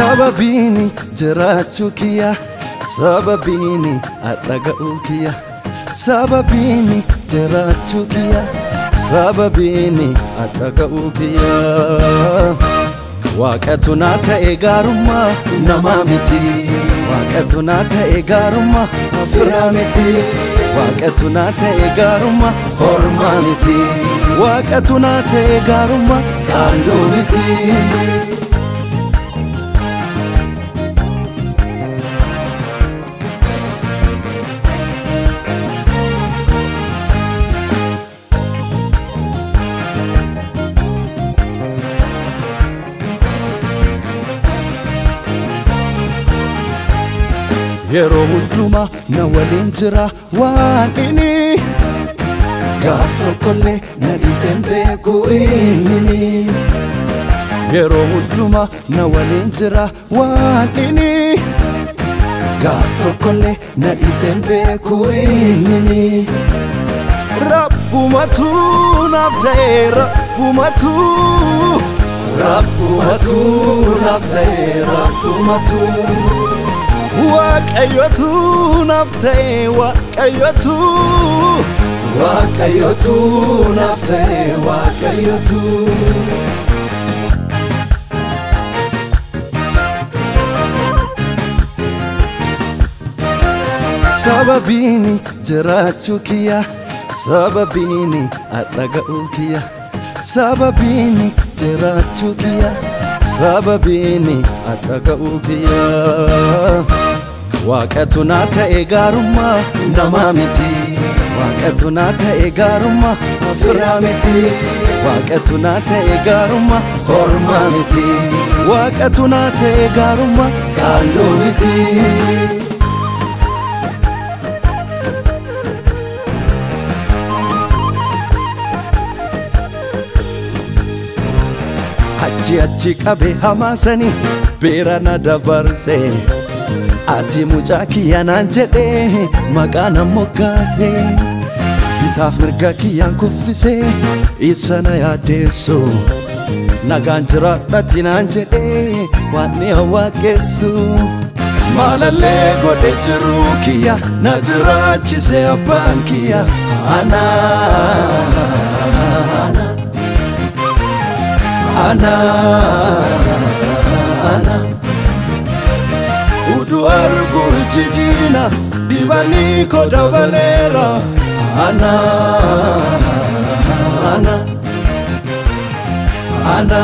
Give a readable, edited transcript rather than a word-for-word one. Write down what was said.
Sababiini jiraachuu kiyya, sababiini dhaga'uu kiyya, sababiini jiraachuu kiyya, sababiini dhaga'uu kiyya. Waaqatu naa ta'e gaarummaa namaa miti, Waaqatu naa ta'e gaarummaa firaa miti, Waaqatu naa ta'e gaarummaa hormaa miti, Waaqatu naa ta'e gaarummaa kaalluu miti. Yeroo hundumaa na waliin jira waan inni gaaf tokkollee na dhiiseen beeku inni. Yeroo hundumaa na waliin jira waan inni gaaf tokkollee na dhiiseen beeku inni. Rabbumatu naaf ta'e, Rabbumatu, Rabbumatu naaf ta'e, Rabbumatu. Waaqayyotu naaf ta'e, Waaqayyotu, Waaqayyotu naaf ta'e, Waaqayyotu. Sababiini jiraachuu kiyya, sababiini dhaga'uu kiyya, sababiini jiraachuu kiyya, sababiini dhaga'uu kiyya. Waaqatu naa ta'e gaarummaa namaa miti, Waaqatu naa ta'e gaarummaa firaa miti, Waaqatu naa ta'e gaarummaa hormaa miti, Waaqatu naa ta'e gaarummaa kaalluu miti. Achi achi qabe hamaasanii beera na dabarse, ati mucaa kiyya naan jedhee maqaa na moggaase, bitaaf mirga kiyyaan kuffisee isa na yaaddeessu, nagaan jiraadhati naan jedhee waan ni waaqessu. Maalallee godhe jiruu kiyya na jiraachise abbaan kiyya ana. Ana, ana. Udu argu ijji dibanii koo dabaleera. Ana, ana, ana.